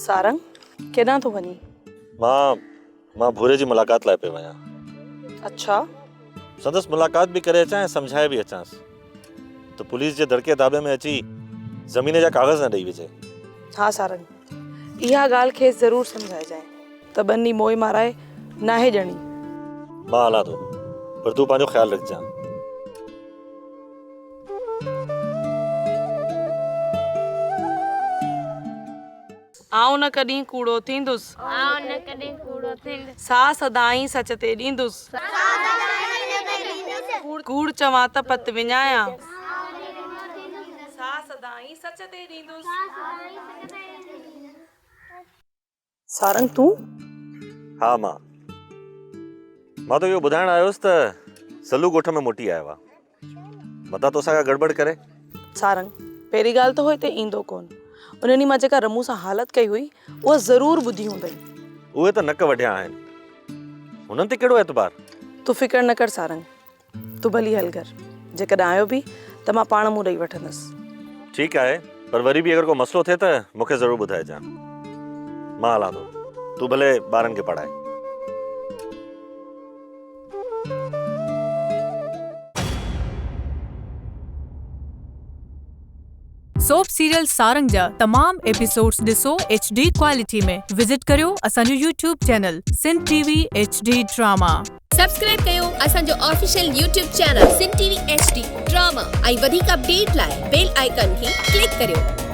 سارنگ، ڪيڏانهن ٿو وڃين؟ مان، مان ڀوري جي ملاقات لاء پيو وڃان. اڇا. سندس ملاقات به ڪري اچان ۽ سمجهائي به اچانس ته پوليس جي دڙڪي داٻي ۾ اچي زمين جا ڪاغذ نه ڏئي وجهي. ها سارنگ، اها ڳالهه کيس ضرور سمجهائجانء ته ٻني موئي مارائي ناهي ڏيڻي. مان هلان ٿو، پر تون پنهنجو خيال رکجان. آئون نه ڪڏهن ڪوڙو ٿيندس. آئون نه ڪڏهن ڪوڙو ٿيندس. ساهه سدائين سچ تي ڏيندس. ساهه سدائين سچ تي ڏيندس. ڪوڙ چوان ته پت وڃايان. ساهه سدائين سچ تي ڏيندس. سارنگ تون؟ ها مان. مان توکي اهو ٻڌائڻ آيو هوس ته سلو ڳوٺ ۾ موٽي آيو آ. متان توسان ڪا گڙٻڙ ڪري. سارنگ، پهرين ڳالهه ته هو هتي ايندو ڪونه. ان ڏينهن مان جيڪا رمون سان حالت ڪئي هئي، اها ضرور ٻڌي هوندئي. اهي ته نڪ وڍيا آهن. هنن تي ڪهڙو اعتبار؟ تون فڪر نه ڪر سارنگ. تون ڀلي هل گهر. جيڪڏهن آيو به ته مان پاڻ منهن ڏئي وٺندس. ٺيڪ آهي، پر وري به اگر ڪو مسئلو ٿئي ته مون کي ضرور ٻڌائجان. مان هلان ٿو. تون ڀلي ٻارن کي پڙهاء. سوپ سيريل سارنگ جا تمام ايپيسوڊز ڏسو ايڇ ڊي ڪوالٽي ۾ وزٽ ڪريو اسان جو YouTube channel Sindh T V H D drama. Subscribe ڪيو اسان جو official YouTube channel Sindh T V H D drama ۽ وڌيڪ اپڊيٽ لاء بيل آئيڪان کي ڪلڪ ڪريو.